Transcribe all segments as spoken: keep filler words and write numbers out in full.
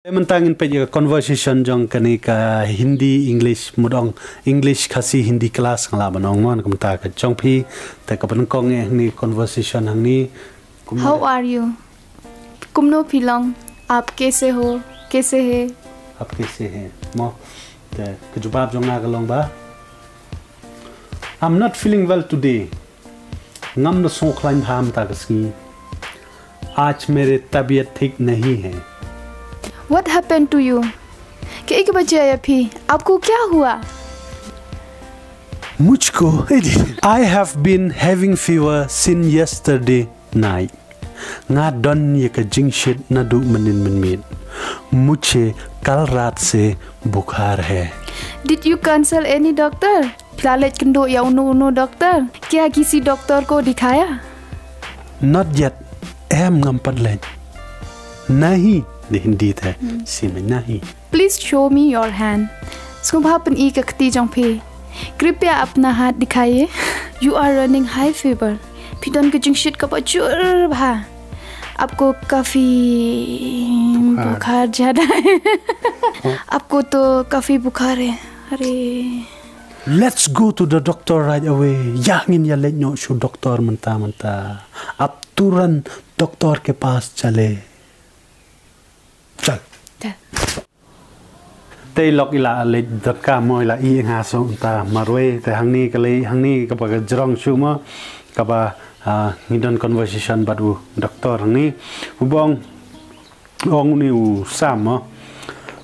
Te mynta ngin peit ïa ka conversation jong kane ka Hindi English, mut ong English Khasi Hindi class, nga lah ban ong mo, na ka bynta ka jong phi. Te kaba nyngkong eh hangne conversation hangne. Kumno How are you? Kumno phi long? Aap kaise ho? Kaise hai? Aap kaise hai? Mo. Te ka jubab jong nga ka long ba, I'm not feeling well today. Ngam da sngewkhlaiñ bha mynta ka sngi. आज मेरी तबीयत ठीक नहीं है। What happened to you? Kaei kaba jia ïa phi? आपको क्या हुआ? मुझको, I have been having fever since yesterday night. Nga don ïa ka jingshit naduh mynnin mynmiet. मुझे कल रात से बुखार है। Did you consult any doctor? Phi la leit kynduh ïa uno uno doctor? क्या किसी डॉक्टर को दिखाया? Not yet. Em, ngam pat leit. नहीं, da Hindi te. Hmm. Sngewbha, नहीं। Please show me your hand. Sngewbha pyni ka kti jong phi. कृपया अपना हाथ दिखाइए। You are running high fever. Phi don ka jingshit kaba jur bha. आपको काफी बुखार। बुखार ज्यादा है। हाँ। आपको तो काफी बुखार है। अरे। Let's go to the doctor right away. Ïa ngin ïa leit noh sha u doktor mynta mynta. Ab तुरंत डॉक्टर के पास चले। चल। चल। Te lok i la leit dohkha mo, i la ïeh nga shuh mynta marwei. Te hangne ka lei, hangne kaba ka jrong shuh mo, kaba, ah, ngi don conversation bad u doktor hangne. U bong ong une u Sam mo.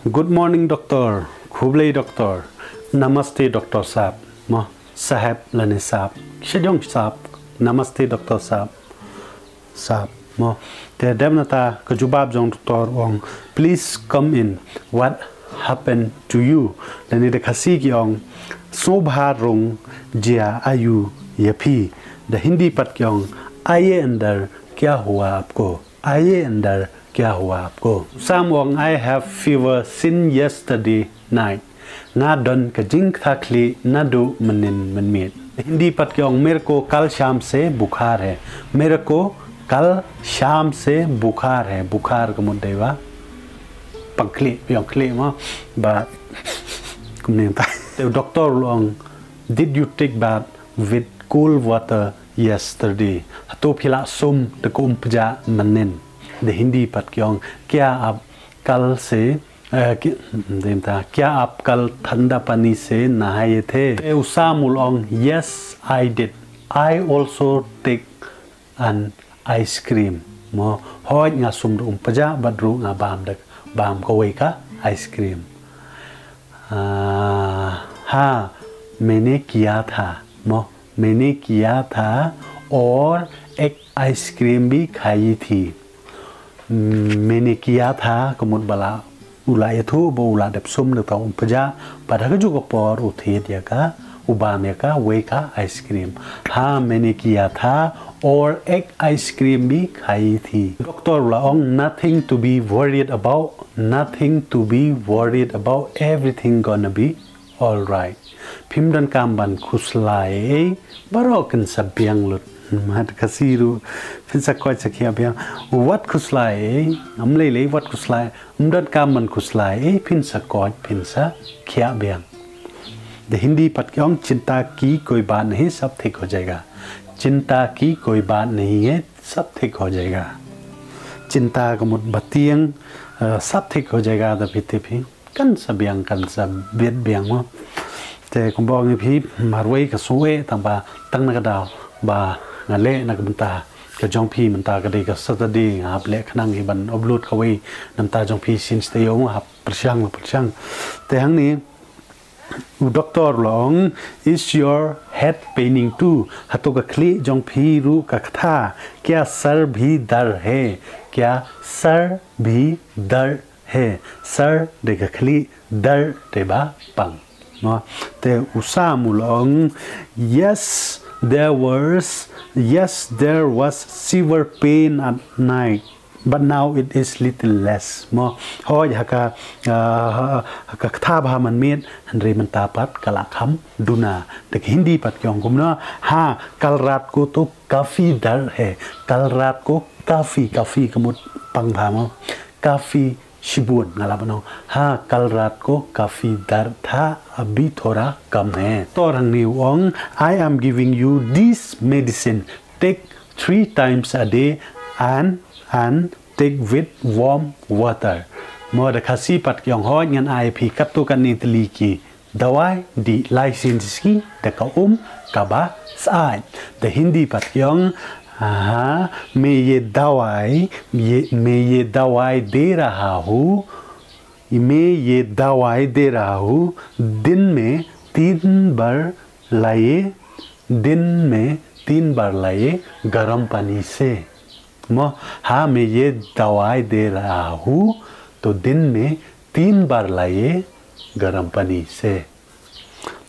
Good morning doctor. Khublei doctor. Namaste doctor sahab mo. Sahab lane sahab. Sha jong sahab. Namaste doctor sahab. Sahab mo. Te dep nangta ka jubab jong doktor u ong, please come in. What happened to you? Lane da Khasi ki ong, sngewbha rung, jia aiu ïa phi? Da Hindi pat ki ong, आइए अंदर, क्या हुआ आपको? आइए अंदर, क्या हुआ आपको? Sam u ong, I have fever since yesterday night. Nga don ka jingktah khlieh naduh mynnin mynmiet. Hindi pat ki ong, मेरे को कल शाम से बुखार है। मेरे को कल शाम से बुखार है। बुखार ka mut dei ba pang khlieh, biang khlieh mo, ba kumne ta. Te u doktor u ong, did you take bath with cold water yesterday? Hato phi la sum da ka um pjah mynnin? Da Hindi pat ki ong, क्या आप कल से अ, कि, देवता, क्या आप कल ठंडा पानी से नहाए थे? Te u Sam u ong, yes, I did. I also take an ice cream. Mo, hooid nga sum da um pjah bad ruh nga bam da, bam kawei ka ice cream. Ah, हाँ, मैंने किया था। Mo, मैंने किया था और एक आइसक्रीम भी खाई थी। मैंने किया था ka mut ba la, u la ïathuh ba u la dep sum da ka um pjah, bad ha kajuh ka por u thied ïa ka, u bam ïa kawei ka ice cream. हाँ, मैंने किया था और एक आइसक्रीम भी खाई थी। Doktor u la ong, nothing to be worried about, nothing to be worried about, everything gonna be alright. Phim donkam ban khuslai ei, baroh kin sa biang lut. Mat Khasi ruh, phin sa koit sa khiah biang. Wat khuslai ei, ym lei lei wat khuslai, ym donkam ban khuslai ei, phin sa koit, phin sa khiah biang. Da Hindi pat ki ong, चिंता की कोई बात नहीं, सब ठीक हो जाएगा। चिंता की कोई बात नहीं है, सब ठीक हो जाएगा। चिंता ka mut ba tieng, eh, सब ठीक हो जाएगा da phi tip hi. Kan sa biang, kan sa biang mo. Te kumba ong ïa phi marwei ka sngewsih tang ba tang na ka daw ba nga leh na ka bynta ka jong phi mynta ka dei ka Saturday, nga hap leh khnang hi ban upload kawei na bynta jong phi sien stay mo, hap pyrshang la pyrshang. Te hangne u doktor u la ong, is your head paining too? Hato ka khlieh jong phi ruh ka ktah? क्या सर भी दर्द है? क्या सर भी दर्द है? सर dei ka khlieh, दर्द dei ba pang. Mo, te u Sam u la ong, yes, there was, yes, there was severe pain at night, but now it is little less. Mo, hooid ha ka, ah, ha ka ktah bha mynmiet, hynrei mynta pat ka la kham duna. Da ka Hindi pat ki ong kumno, हाँ, कल रात को तो काफी दर्द है। कल रात को काफी, काफी ka mut pang bha mo, काफी shibun, nga lah ban ong, ha, kal rat ko kafi dard tha, abhi thoda kam hai. Tor hangne u ong, I am giving you this medicine. Take three times a day and, and take with warm water. Mo da Khasi pat ki ong hoi ngan ai phi katto katne tylli ki dawai, dih lai sien shi sngi da ka um kaba syaid. Da Hindi pat ki ong, हाँ, मैं ये दवाई, ये, मैं ये दवाई दे रहा हूँ, मैं ये दवाई दे रहा हूँ, दिन में तीन बार लाइए, दिन में तीन बार लाइए गर्म पानी से। Mo, हाँ, मैं ये दवाई दे रहा हूँ, तो दिन में तीन बार लाइए गर्म पानी से.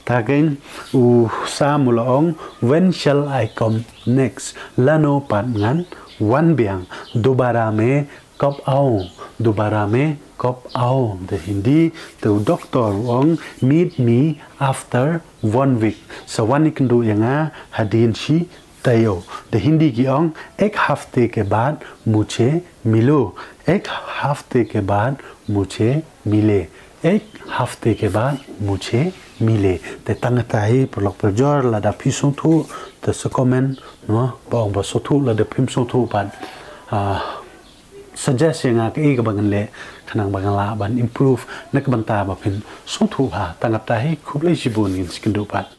Ta keiñ u Sam u la ong, when shall I come next? Lano pat ngan wan biang? दोबारा में कब आऊं? दोबारा में कब आऊं? Da Hindi, te u doktor u ong, meet me after one week. Sa wan ïakynduh ïa nga hadien shi taïew. Da Hindi ki ong, एक हफ्ते के बाद मुझे मिलो. एक हफ्ते के बाद मुझे मिले. एक हफ्ते के बाद मुझे मिले. Te tang katta hi, paralok parajor, lada phi sngewthuh te sa comment, no, ba ong ba sngewthuh, lada phim sngewthuh pat, ah, suggest ïa nga kaei kaba ngan leh, khnang ba ngan lah ban improve na ka bynta ba phin sngewthuh bha. Tang katta hi, khublei shibun, ngin sa ïakynduh pat.